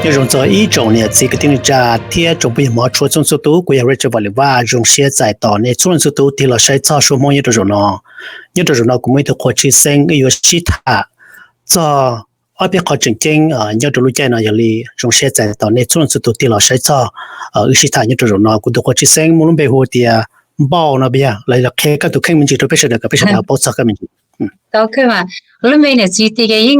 Nyob zoo txog ib tsoom niam txiv kwv tij neej tsa thiab tsoom phooj ywg hmov tshua txhua leej txhua tus, kuv yog Richard Vam Lis Vaj, zoo siab txais tos nej txhua leej txhua tus tig los saib txog Suab Hmoob nyob rau zaum no. Nyob rau zaum no kuv muaj ib tug qhua tshwj xeeb wb yuav sib tham txog ob peb qho tseem ceeb nyob rau lub caij no, yog li zoo siab txais tos nej txhua leej txhua tus tig los saib txog wb sib tham nyob rau zaum no. Kuv tus qhua tshwj xeeb muaj lub npe hu tias Npauj no, puas yog? Los qhia koj tus kheej me ntsis rau peb sawv daws kom peb sawv daws paub txog koj me ntsis. Lub npe niam txiv tis ces yeej,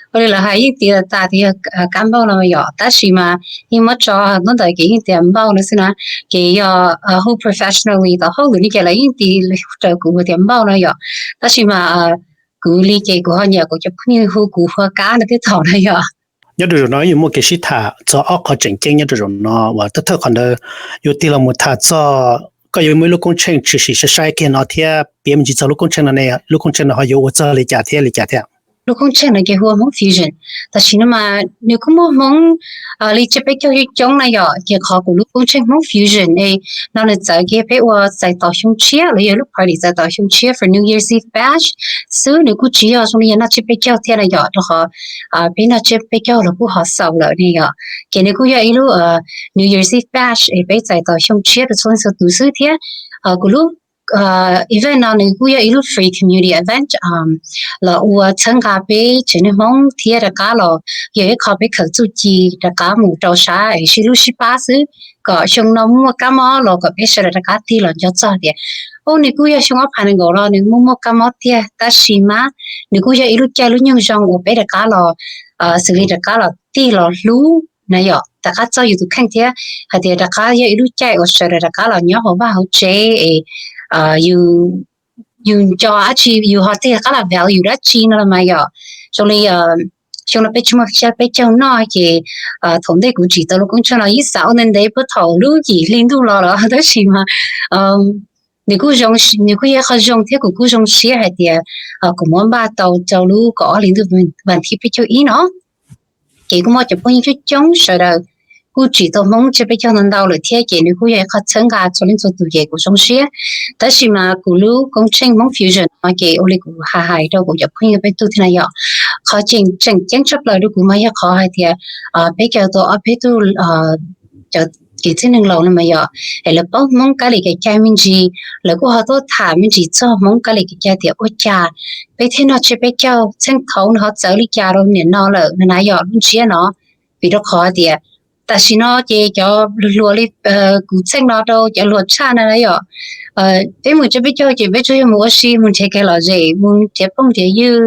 ua li lawv hais yeej tis tas tias yog Kab Npauj no yom, tab sis mas yeej muab tso ntaub ntawv ces yeej tias Npauj no xwb na. Ces yog hu professionally tom hauj lwm ne ces lawv yeej tis raws kuv tias Npauj no yom, tab sis mas kuv li ces kuv ho nyiam kuv cov phooj ywg hu kuv hu Kab no thiab thaum no yom. Nyob rau zaum no wb yuav muaj kev sib tham txog ob qho tseem ceeb nyob rau zaum no uas thawj thawj qhov ntawd yuav tig los mus tham txog koj yuav muaj ib lub koob tsheej tshwm sim sai sai kiag no thiab piav me ntsis txog lub koob tsheej no ne, lub koob tsheej no ho yuav ua txog li cas thiab li cas thiab? Lub koob tsheej no ces hu ua Hmoob Fusion. Tam sim no mas nws kuj muaj Hmoob li tsiab peb caug coob coob na yom, ces qhov kuv lub koob tsheej Hmoob Fusion no nws txawv kiag peb ua txais tos xyoo tshiab los yog lub party txais tos xyoo tshiab for New Year's Eve Bash xwb, nws kuj tsis yog zoo li yog noj tsiab peb caug thiab na yom, rau qhov peb noj tsiab peb caug los kuj ho xaus lawm ne yom. Ces nws kuj yog ib lub New Year's Eve Bash es peb txais tos xyoo tshiab rau txhua leej txhua tus xwb thiab. Kuv lub event no nws kuj yog ib lub free community event los ua txhawb nqa peb tsev neeg Hmoob thiab rov qab los yog ib qho peb khaws txuj ci rov qab mus rau sab es sib hlub sib pab xwb, kom xyoo no muaj kab mob los kom peb sawv daws rov qab tig los nco txog tias, ub, nws kuj yog xyoo ob phav nees nkaum los nws muaj muaj kab mob tiag, tab sis mas nws kuj yog ib lub caij lub nyoog zoo uas peb rov qab los xws li rov qab los tig los hlub na yom, rov qab txog yus tus kheej thiab hais tias rov qab yog ib lub caij uas sawv daws rov qab los nyob hauv vaj hauv tsev es yus nco dab tsi yus ho tig rov qab los value dab tsi no los mas yom. Zoo li xyoo no peb tsis muaj tsiab peb caug noj ces thaum ntej kuv tsim tau lub koob tsheej no yeej xav ua ntev ntev puag thaum lub yim hli ntuj los lawm, tab sis mas nws kuj zoo, nws kuj yog qhov zoo thiab kuv kuj zoo siab hais tias kuv muab npaj tau rau lub kaum ob hli ntuj vas thib peb caug ib no. Ces kuj muaj cov phooj ywg coob coob sawv daws kuj tsim tau Hmoob tsiab peb caug ntau ntau lawm thiab ces nws kuj yog ib qho txhawb nqa txhua leej txhua tus ces kuv zoo siab. Tab sis mas kuv lub koob tsheej Hmoob Fusion no ces ua li kuv hais hais rau kuv cov phooj ywg peb tug thiab na yom, qhov tseem ceeb tshaj plaws rau kuv mas yog qhov hais tias peb caw tau ob peb tug cov kwv tij neeg laus no mas yom, es lawv paub Hmoob kab li kev cai me ntsis, lawv kuj ho tuaj tham me ntsis txog Hmoob kab li kev cai tias ua cas peb thiaj noj tsiab peb caug, txheej thaud nws ho txawv li cas rau nim no lawm no na yom, lub ntsiab no. Vim rau qhov tias tam sim no ces cov hluas hluas li kuv txheej no rau cov hluas tshaj no na yom, peb mus tsiab peb caug ces peb tsuas yog mus ua si, mus nrhiav kev lom zem, mus nrhiav phooj nrhiav ywg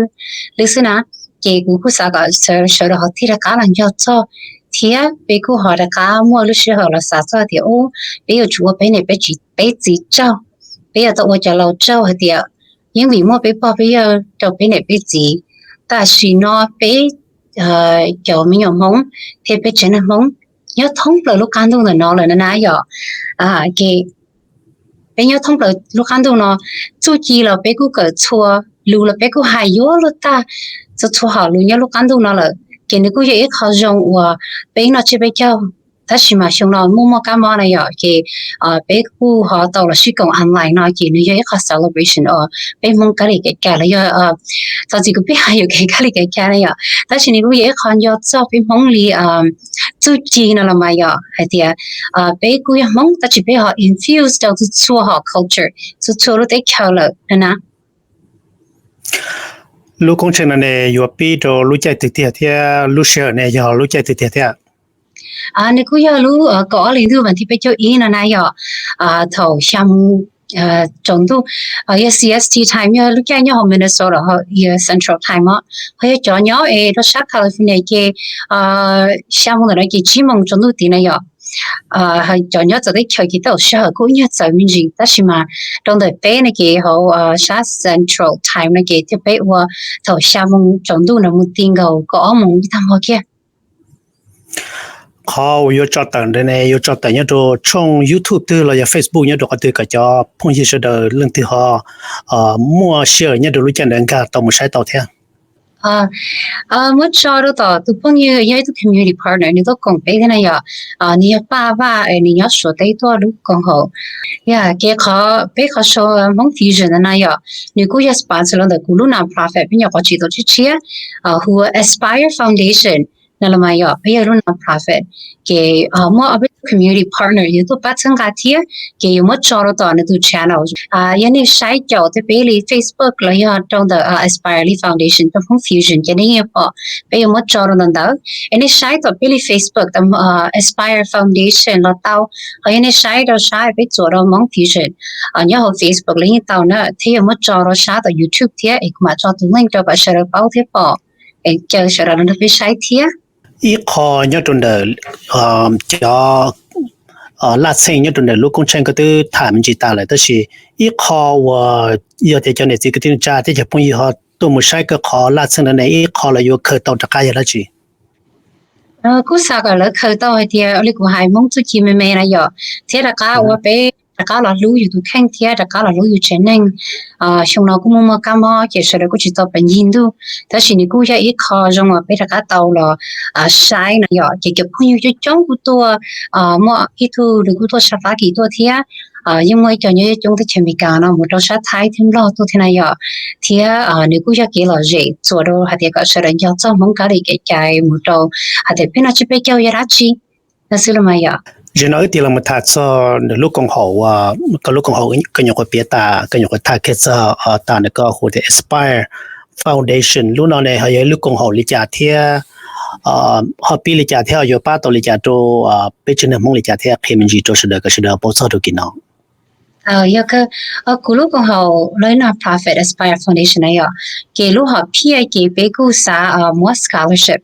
li xwb na. Ces kuv kuj xav kom sawv daws ho tig rov qab los nco txog thiab peb kuj ho rov qab muaj lub sij hawm los xav txog tias ub, peb yuav tsum ua peb niam peb txiv tsaug, peb yuav tau ua cov laus tsaug hais tias yeej vim muaj peb pog peb yawg rau peb niam peb txiv, tam sim no peb cov me nyuam Hmoob thiab peb tsev neeg Hmoob nyob thoob plaws lub qab ntuj ntawm no lawm na na yom. Ces peb nyob thoob plaws lub qab ntuj no, txuj ci los peb kuj kawm txhua, lus los peb kuj hais yuav luag tag, txhua txhua hom lus nyob lub qab ntuj no lawm ces nws kuj yog ib qho zoo uas peb noj tsiab peb caug, tab sis mas xyoo no muaj muaj kab mob na yom, ces peb kuj ho tau los sib koom online no ces nws yog ib qho celebration uas peb Hmoob kab li kev cai los yog, thov txim kuv pheej hais yuam kev kab li kev cai na yom, tab sis nws kuj yog ib qho nco txog peb Hmoob li txuj ci no los mas yom, hais tias peb kuj yog Hmoob tab sis peb ho infuse rau txhua txhua hom culture, txhua txhua lub teb chaws lawm na na. Lub koob tsheej no ne yuav pib rau lub caij twg tiag thiab lub sij hawm ne yog lub caij twg tiag thiab? Nws kuj yog lub kaum ob hlis ntuj vas thib peb caug ib no na yom, thaum xya moos tsaus ntuj, yog C S T time, yog lub caij nyob hauv Minnesota, Central time os, ho yog cov nyob es rau sab California ces xya moos ntawm no ces tsib moos tsaus ntuj tid na yom. Cov nyob txawv teb chaws ces tej zaum sij hawm kuj ib nyuag txawv me ntsis, tab sis mas rau ntawm peb no ces hauv sab Central time no ces thiaj peb ua thaum xya moos tsaus ntuj no mus ti nkaus kaum ob moos ib tag hmo kiag. Qhov uas yuav tso tawm ntawd ne yuav tso tawm nyob rau tshooj YouTube twg los yog Facebook nyob rau qhov twg kom cov phooj ywg sawv daws leej twg ho muaj sij hawm nyob rau lub caij ntawd nkag tau mus saib tau thiab? Muab tso rau tom tus phooj ywg yog ib tug community partner nws tuaj koom peb thiab na yom. Nws yog Paj Vaj, nws nyob Suav teb tuaj lub koom haum. Yog kev qhov peb qhov show Hmoob Fusion na yom, nws kuj yog sponsor los ntawm kuv lub non-profit peb nyuam qhuav tsim tau tshiab tshiab hu ua Aspire Foundation. no los mas yog peb yog lub non-profit, ces muaj ob peb tug community partner yuav tuaj pab txhawb nqa thiab, ces yuav muab tso rau tom nws tus channel. Yog nej saib caum tej peb li Facebook los yog rau ntawm Aspire li Foundation rau Hmoob Fusion ces nej yeej pom peb yuav muab tso rau ntawm ntawd. Es nej saib tom peb li Facebook Aspire Foundation los tau, ho yog nej saib rau sab peb txuam rau Hmoob Fusion nyob hauv Facebook los yeej tau na, thiab yuav muab tso rau sab tom YouTube thiab, es kuv mam tso tus link rau kom sawv daws paub thiab pom, es caw sawv daws los nrog peb saib thiab. Ib qho nyob rau ntawm cov laj txheej nyob rau ntawm lub koob tsheej koj twb tham me ntsis tas lawm, tab sis ib qho uas yog tias cov niam txiv kwv tij neej tsa thiab cov phooj ywg ho tuaj mus saib koj qhov laj txheej ntawd ne, ib qho lawv yuav khaws tau rov qab yog dab tsi? Kuj xav kom lawv khaws tau hais tias li kuv hais Hmoob txuj ci me me na yom, thiab rov qab ua peb rov qab los hlub yus tus kheej thiab rov qab los hlub yus tsev neeg. Xyoo no kuj muaj muaj kab mob ces sawv daws kuj tsis tau pab ncig ntuj, tab sis nws kuj yog ib qho zoo uas peb rov qab tau los saib na yom, ces cov phooj ywg coob coob kuj tuaj, muaj ib tug nws kuj tuaj sab Fab Kis tuaj thiab, yeej muaj ib co nyob coob teb chaws Amelikas no mus rau sab Thaib thiab Nplog tuaj thiab na yom, thiab nws kuj yog kev lom zem txuas rau hais tias kom sawv daws nco txog Hmoob kab li kev cai mus rau hais tias peb noj tsiab peb caug yog dab tsi no xwb los mas yom. Zaum no wb tig los mus tham txog nws lub koom haum, koj lub koom haum koj nyuam qhuav piav tas, koj nyuam qhuav tham kiag txog tas nws koj hu tias Aspire Foundation lub no ne ho yog ib lub koom haum li cas thiab ho pib li cas thiab ho yuav pab tau li cas rau peb tsev neeg Hmoob li cas thiab qhia me ntsis rau sawv daws kom sawv daws paub txog rau kis no. Yog, kuv lub koom haum lub non-profit Aspire Foundation na yom, ces lub hom phiaj ces peb kuj xav muab scholarship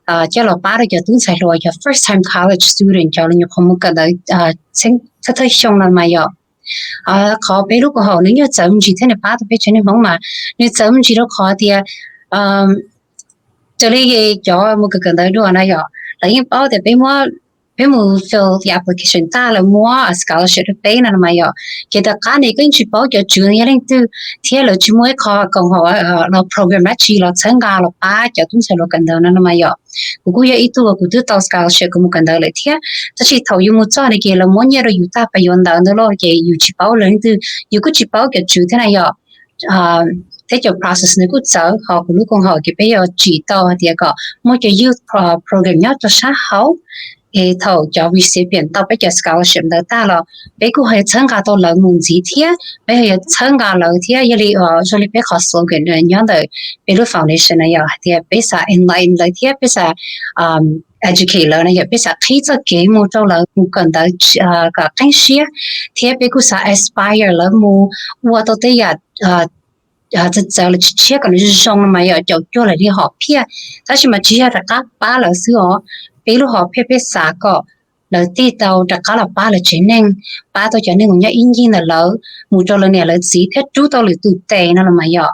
coj los pab rau cov tub ntxhais hluas, cov first time college student, cov uas nyuam qhuav mus kawm ntawv thawj thawj xyoo no mas yom. Qhov peb lub koom haum nws yog txawv me ntsis thiab nws pab tau peb tsev neeg Hmoob mas nws txawv me ntsis rau qhov tias raws li cov mus kawm kawm ntawv dua na yom, lawv yeej paub tias peb muab, peb mus fill application tag lawv muab scholarship rau peb no mas yom, ces tom qab ne koj yeej tsis paub cov tswv yog leej twg thiab lawv tsis muaj ib qho koom haum los program dab tsi los txhawb nqa los pab cov tub ntxhais hluas kawm ntawv no no mas yom. Kuv kuj yog ib tug uas kuv twb tau scholarship kuv mus kawm ntawv lawm thiab, tab sis thaum yus mus txog ne ces lawv muab nyiaj rau yus tag pas yuav ntawv ntawd lauj, ces yus tsis paub lawv leej twg, yus kuj tsis paub cov tswv thiab na yom. Thiab cov process nws kuj txawv, ho kuv lub koom haum ces peb yuav tsim tau hais tias kom muaj cov youth program nyob rau sab hauv, es thaum cov recipient tau peb cov scholarship ntawd tag los peb kuj ho yuav txhawb nqa tau lawv mus ntxiv thiab, peb ho yuav txhawb nqa lawv thiab. Yog li zoo li peb qhov slogan nyob ntawm peb lub foundation na yom, hais tias peb xav enlighten lawv thiab peb xav educate lawv na yom, peb xav qhib txoj kev mus rau lawv mus kawm ntawv kom qeeb siab, thiab peb kuj xav inspire lawv mus ua tau tej yam txawv txawv los tsis tshiab kom nws zoo no mas yom, caum cuag lawv li hom phiaj. Tab sis mas tsis yog rov qab pab lawv xwb os, peb lub hom phiaj peb xav kom lawv thiaj tau rov qab los pab lawv tsev neeg, pab tau cov neeg uas nyob ib ncig ntawm lawv, mus rau lawv niam lawv txiv thiab rub tau lwm tus tes no los mas yom.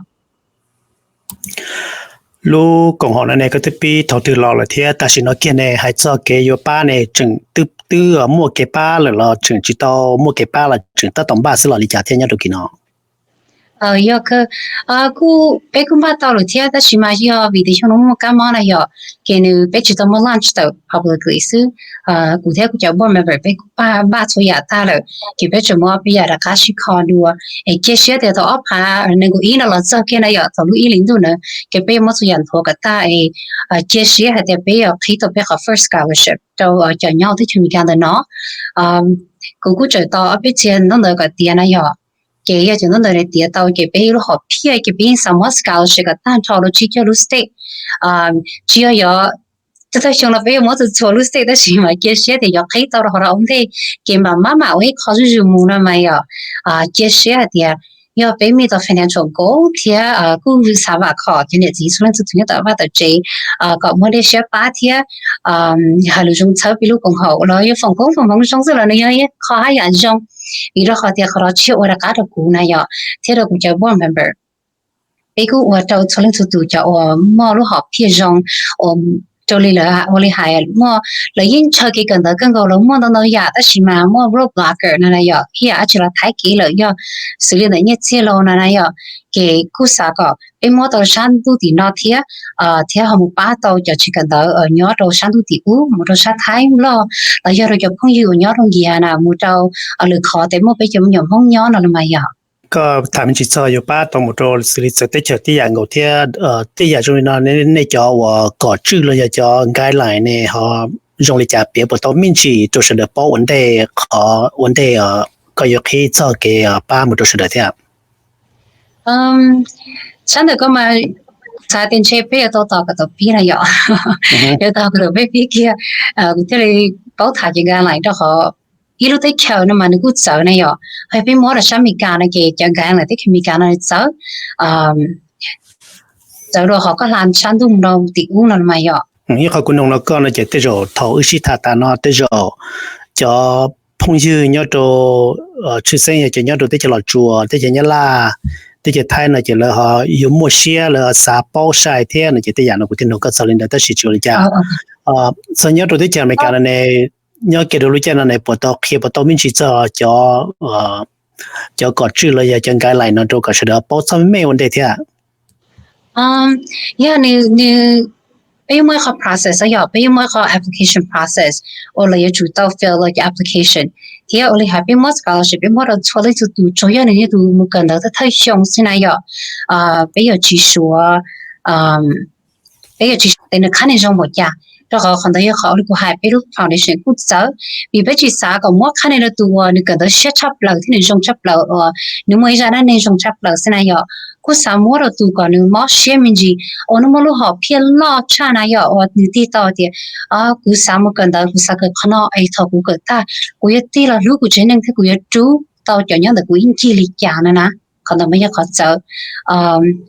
Lub koom haum no ne koj twb pib thaum twg los lawm thiab tam sim no kiag ne hais txog kev yuav pab ne tseem twb twb muaj kev pab lawm los tseem tsis tau muaj kev pab los tseem tab tom npaj xwb los li cas thiab nyob rau kis no? Yog, kuj peb kuj npaj tau lawm thiab tab sis mas yog vim tias xyoo no muaj kab mob na yom, ces nws peb tsis tau muaj launch tawm publicly xwb. Kuv thiab kuv cov board member peb kuj npaj txhua yam tag lawm, ces peb tseem muab peb yam rov qab sib kho dua. Es cia siab tias thaum ob phav nees nkaum ib no los txog kiag na yom, thaum lub ib hlis ntuj na, ces peb yuav muab txhua yam nthuav kom tag es cia siab hais tias peb yuav qhib tau peb qhov first scholarship rau cov nyob teb chaws Amelikas ntawm no. Kuv kuj tseem tos ob peb txhia ntaub ntawv kom tiav na yom, ces yog cov ntaub ntawv tiav tau ces peb lub hom phiaj ces peb yeej xav muab scholarship kom tag nrho rau tsib caug lub state. Tsis yog yog txhua txhua xyoo los peb yuav muab txhua txhua lub state tab sis mas cia siab tias yuav qhib tau rau hauv ntej, ces mam maj mam ua ib qho zuj zus mus no mas yom. Cia siab hais tias yog peb meet tau financial goal thiab kuj xav vam khom cov niam txiv txhua leej txhua tus nyob tom vaj tom tsev kom muaj dej siab pab thiab hais lus zoo txhawb peb lub koom haum los yog foom koob foom hmoov zoo xwb los nws yog ib qho haj yam zoo, vim rau qhov tias qhov no tsis yog ua rov qab rau kuv na yom, thiab rau kuv cov board member. Peb kuj ua rau txhua leej txhua tus cov uas muaj lub hom phiaj zoo, uas raws li lawv ua li hais muaj, lawv yeej ntshaw kev kawm ntawv kawg nkaus, lawv muaj ntau ntau yam tab sis mas muaj road blocker no na yom, ib yam dab tsi los thaiv kev lawm yog xws li ntawm nyiaj txiag los no na yom, ces kuj xav kom peb muab tau sab ntuj tim no thiab, thiab ho mus pab tau cov tsis kawm ntawv nyob rau sab ntuj tim ub mus rau sab Thaib Nplog los yog rau cov phooj ywg uas nyob rau Nkias na mus rau lwm qhov tes muaj peb cov me nyuam Hmoob nyob no los mas yom. Koj tham me ntsis txog yuav pab tau mus rau xws li txawv teb chaws tib yam nkaus thiab, tej yam zoo li no nej cov uas kom tswj los yog cov guideline ne ho zoo li cas, piav puas tau me ntsis rau sawv daws paub ua ntej qhov ua ntej koj yuav qhib txog kev pab mus rau sawv daws thiab? Sab ntawm koj mas xav tias ntshe peb yuav tau tos kom tau pib na yom. Yuav tau kom tau peb pib kiag, kuv thiaj li paub tham ces guideline rau qhov ib lub teb chaws no mas nws kuj txawv na yom. Ho peb muab rau sab Amelikas no ces cov guideline teb chaws Amelikas no nws txawv, txawv rau qhov koj hla sab ntuj mus rau tim ub no mas yom. Ib qhov kuv noog no koj no ces tej zaum thaum wb sib tham tas no tej zaum cov phooj ywg nyob rau tshwj xeeb yog cov nyob rau teb chaws Los Tsuas, teb chaws Nyab Laj, teb chaws Thaib no ces lawv ho yuav muaj siab, lawv xav paub sai thiab no ces tej yam no kuv thiaj nug koj txog li ntawd, tab sis tsis ua li cas. Txog nyob rau teb chaws Amelikas no ne, nyob kiag rau lub caij no ne puas tau qhia puas tau me ntsis txog cov, cov kom tswj los yog cov guideline no rau kom sawv daws paub txog me me ua ntej thiab? Yog nws, peb yuav muaj ib qho process yom, peb yuav muaj ib qho application process uas lawv yuav tsum tau fill los cov application, thiab ua li hais peb muab scholarship peb muab rau txhua leej txhua tus tsuas yog nws yog tus mus kawm ntawv thawj xyoo xwb na yom. Peb yuav tsis suav, peb yuav tsis suav tias nws qhab neeg zoo npaum cas, rau qhov qhov ntawd yog qhov li kuv hais peb lub foundation kuj txawv, vim peb tsis xav kom muab qhab neeg rau tus uas nws kawm ntawv siab tshaj plaws thiab nws zoo tshaj plaws uas nws muaj ib zaj dab neeg zoo tshaj plaws xwb na yom. Kuj xav muab rau tus kom nws mob siab me ntsis uas nws muaj lub hom phiaj loj tshaj na yom, uas nws tig tau tias kuv xav mus kawm ntawv, kuv xav kawm qhov no es thaum kuv kawm tag kuv yuav tig los hlub kuv tsev neeg thiab kuv yuav rub tau cov nyob ntawm kuv ib ncig li cas no na. Qhov ntawd mas yog qhov txawv,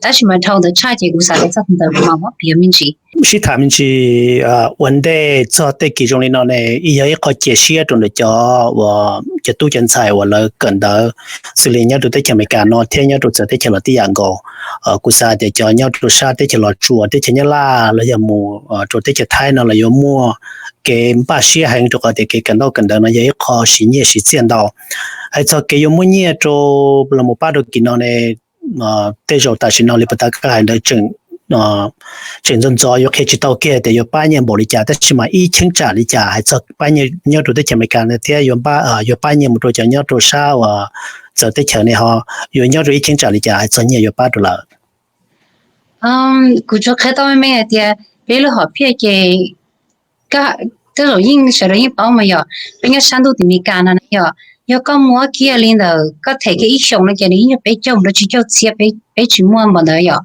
tab sis mas dhau ntawd tshaj ces kuv xav tias txog ntawd kuv mam muab piav me ntsis. Sib tham me ntsis ua ntej txog tej kis zoo li no ne, yog ib qho cia siab rau ntawm cov, cov tub cov ntxhais uas lawv kawm ntawv xws li nyob rau teb chaws Amelikas no thiab nyob rau txawv teb chaws los tib yam nkaus. Kuv xav tias cov nyob rau sab teb chaws Los Tsuas, teb chaws Nyab Laj los yog mus rau teb chaws Thaib no los yuav muaj kev npaj siab heev rau qhov tias kev kawm ntaub kawm ntawv no yog ib qho siv nyiaj siv txiaj ntau. Hais txog kev yuav muab nyiaj rau los mus pab rau kis no ne, tej zaum tam sim no li puas tas koj hais ntawd tseem ntxov ntxov yuav qhia tsis tau kiag tias yuav pab nyiaj npaum li cas, tab sis mas ib cheeb tsam li cas hais txog pab nyiaj nyob rau teb chaws Amelikas no thiab yuav pab nyiaj mus rau cov nyob rau sab uas txawv teb chaws ne ho yuav nyob rau ib cheeb tsam li cas hais txog nyiaj yuav pab rau lawv? Kuv tsuas qhia tau me me hais tias peb lub hom phiaj ces tej zaum yeej sawv daws yeej paub mas yom, peb nyob sab ntuj tim Amelikas no na yom, yog koj muab kiag li ntawm koj them kiag ib xyoos no ces nws yeej yog peb caug mus rau tsib caug txhiab, peb tsis muaj npaum ntawd yom.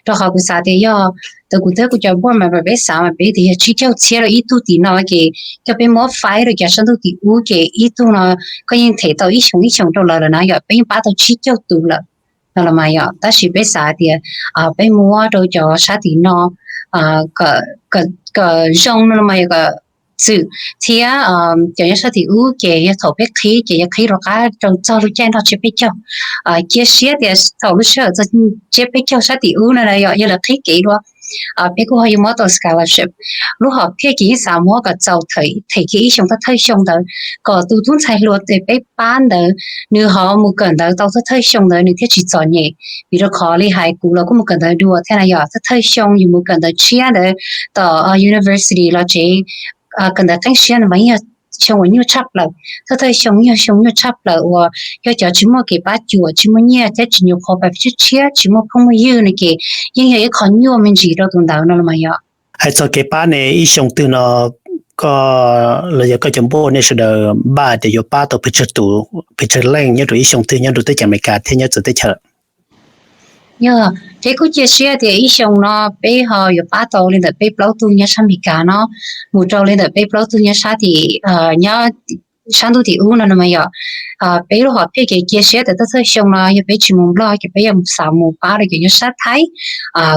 Rau qhov kuv xav tias yog tau kuv thiab kuv cov board member peb xav mas peb tias yog tsib caug txhiab rau ib tug tim no ces yog peb muab faib rau cov sab ntuj tim ub ces ib tug no koj yeej them tau ib xyoos ib xyoos rau lawv lawm na yom, peb yeej pab tau tsib caug tus lawm no los mas yom. Tab sis peb xav tias peb muab rau cov sab tim no kom zoo no los mas yom, kom txwm thiab cov nyob sab tim ub ces yog thaum peb qhib ces yog qhib rov qab rau txog lub caij nrog tsiab peb caug. Cia siab tias thaum lub sij hawm txog tsiab peb caug sab tim ub no yom, yog lawv qhib kev dua peb kuj ho yuav muab tau scholarship. Lub hom phiaj ces yeej xav muab kom txaus them kiag ib xyoos thawj thawj xyoo ntawd kom tus tub ntxhais hluas uas peb pab ntawd nws ho mus kawm ntawv tau thawj thawj xyoo ntawd nws thiaj tsis txom nyem. Vim rau qhov li hais kuv los kuj mus kawm ntawv dua thiab na yom, thawj thawj xyoo yus mus kawm ntawv tshiab ntawd tom university los tsev kawm ntawv qeeb siab ntawd mas yeej yog xyoo uas nyuaj tshaj plaws. Thawj thawj xyoo yog xyoo nyuaj tshaj plaws uas yog cov tsis muaj kev pab cuam, tsis muaj nyiaj thiab tsis nyuam qhuav pab tshiab tshiab, tsis muaj phooj muaj ywg no ces yeej yog ib qho nyuaj me ntsis rau tus ntawd no los mas yom. Hais txog kev pab ne, ib xyoo twg no koj los yog koj cov npauj nej sawv daws npaj tias yuav pab tau pes tsawg tus, pes tsawg leej nyob rau ib xyoo twg nyob rau teb chaws Amelikas thiab nyob txawv teb chaws? Yog, peb kuj cia siab tias ib xyoo no peb ho yuav pab tau li ntawm peb plaub tug nyob sab Amelikas no mus rau li ntawm peb plaub tug nyob sab tim, nyob sab ntuj tim ub no no mas yom. Peb lub hom phiaj ces cia siab tias thawj thawj xyoo no yog peb tsis mus Nplog ces peb yuav xav mus pab rau cov nyob sab Thaib.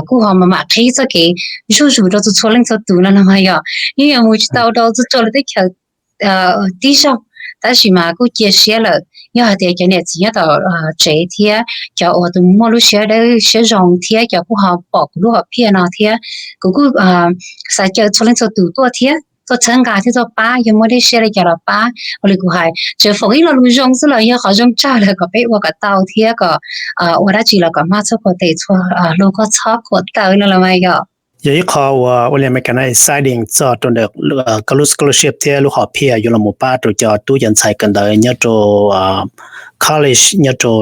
Kuj ho mam mam qhib txoj kev zuj zus rau txhua txhua leej txhua tus no no mas yom, yeej yuav mus tsis tau rau txhua txhua lub teb chaws tib zaug, tab sis mas kuj cia siab lawm. Yog hais tias cov niam txiv nyob tom tsev thiab cov uas tus muaj lub siab dawb siab zoo thiab cov kuj ho pom kuv lub hom phiaj no thiab kuv kuj xav caw txhua leej txhua tus tuaj thiab tuaj txhawb nqa thiab tuaj pab, yog muaj dej siab li cas los pab. Ua li kuv hais, tseem foom ib lo lus zoo xwb los yog qhov zoo tshaj lawm kom peb ua kom tau thiab kom ua dab tsi los kom hmab txhob khuam tes, txhua hlua koj txhob khuam taw no los mas yom. Yog ib qho uas ua li America no exciting txog rau ntawm koj lub scholarship thiab lub hom phiaj yuav los mus pab rau cov tub cov ntxhais kawm ntawv nyob rau college, nyob rau,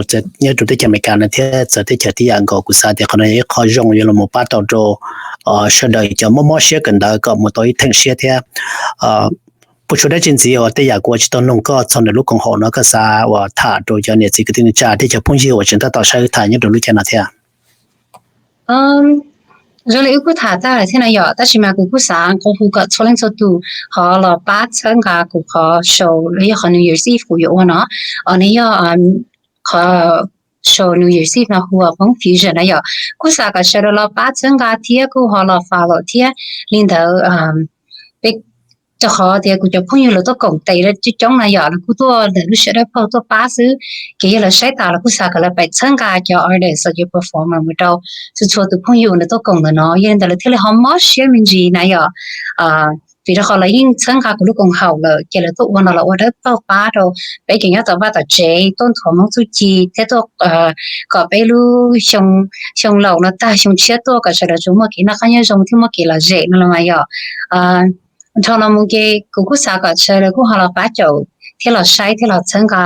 nyob rau teb chaws America no thiab txawv teb chaws tib yam nkaus. Kuv xav tias qhov no yog ib qho zoo yuav los mus pab tau rau sawv daws cov mob mob siab kawm ntawv kom mus tau ib theem siab thiab. Puas tshuav dab tsi ntxiv uas tej yam kuv ua tsis tau nug koj txog ntawm lub koom haum no koj xav uas tham rau cov niam txiv kwv tij neej tsa thiab cov phooj ywg uas tseem tab tom saib wb tham nyob rau lub caij no thiab? Zoo li wb kuj tham tag lawm thiab na yom, tab sis mas kuv kuj xav nqua hu kom txhua leej txhua tus ho los pab txhawb nqa kuv qhov show los yog qhov New Year's Eve kuv yuav ua no, os nws yog qhov show New Year's Eve no hu ua Hmoob Fusion na yom. Kuj xav kom sawv daws los pab txhawb nqa thiab kuj ho los follow thiab li ntawd. Peb, rau qhov tias kuv cov phooj ywg lawv tuaj koom tes coob coob na yom, lawv kuj tuaj ntawm lub sij hawm dawb paug tuaj pab xwb. Ces yog lawv saib tas los kuj xav kom lawv pab txhawb nqa cov artist los yog performer mus rau txhua txhua tus phooj ywg lawv tuaj koom ntawm no. Yog li ntawd lawv thiaj li ho mob siab me ntsis na yom. Vim rau qhov lawv yeej txhawb nqa kuv lub koom haum lawm ces lawv tuaj ua no los ua dawb paug pab rau peb cov nyob tom vaj tom tsev tuaj nthuav Hmoob txuj ci thiab tuaj kom peb lub xyoo laus no tag xyoo tshiab tuaj kom sawv daws tsuas muaj kev noj qab nyob zoo thiab muaj kev lom zem no los mas yom. Dhau los mus ces kuv kuj xav kom sawv daws kuj ho los pab caum thiab los saib thiab los txhawb nqa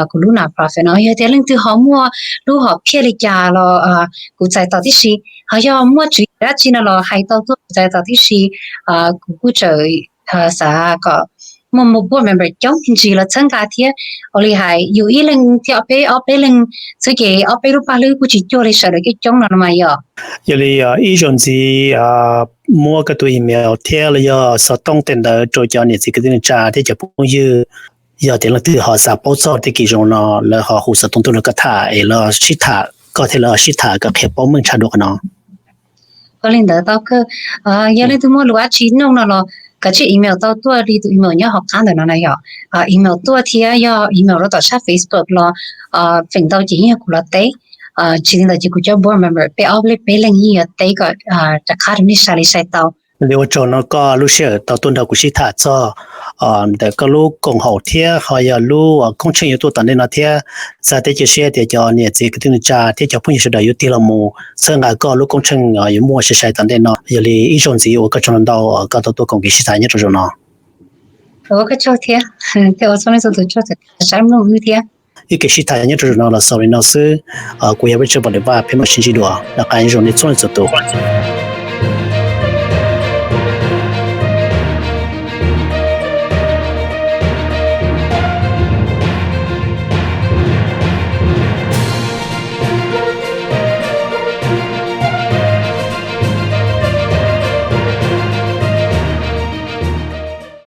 kuv lub non-profit no. Yog tias leej twg ho muaj lub hom phiaj li cas los kuv txais tos tib si, ho yog muaj tswv yim dab tsi no los hais tau tuaj kuv txais tos tib si. Kuv kuj tseem xav kom muaj board member coob ntsis los txhawb nqa thiab. Ua li hais yus ib leeg thiab ob peb, ob peb leeg xwb ces ob peb lub paj hlwb kuj tsis cuag li sawv daws coob coob no los mas yom. Yog li ib zaug ntxiv muab koj tus email thiab los yog xov tooj tej ntawd rau cov niam txiv kwv tij neej tsa thiab cov phooj ywg. Yog tias leej twg ho xav paub txog tej kev zoo no, lawv ho hu xov tooj tuaj nrog koj tham es los sib tham, koj thiab lawv sib tham kom qhia paub meej tshaj dua qhov no. Ua li ntawd tau kawg. Yog leej twg muaj lus dab tsi nug no los kav tsij email tau tuaj li tus email nyob hauv qab ntawm no na yom. Email tuaj thiab yog email rau tom sab Facebook los feem ntau ces yeej yog kuv los teb. Tsis li ntawd ces kuv cov board member peb ob peb leeg yeej yuav teb kom rov qab rau nej sai li sai tau. Li ua tsaug no koj lub sij hawm tau tuaj nrog kuv sib tham txog ntawm koj lub koom haum thiab ho yog lub koob tsheej yuav tuaj tom ntej no thiab. Xav thiab cia siab tias cov niam txiv kwv tij neej tsa thiab cov phooj ywg sawv daws yuav tig los mus txhawb nqa koj lub koob tsheej yuav muaj sai sai tom ntej no. Yog li ib zaug ntxiv ua koj tsaug ntau koj tau tuaj koom kev sib tham nyob rau zaum no. Ua koj tsaug thiab, thiab ua txhua leej txhua tus tsaug txawm saib mloog wb thiab. Ib kev sib tham nyob rau zaum no los xaus li no xwb. Kuv yog Richard Vaj Lis Vaj, peb mam sib ntsib dua, noj qab nyob zoo nej txhua leej txhua tus.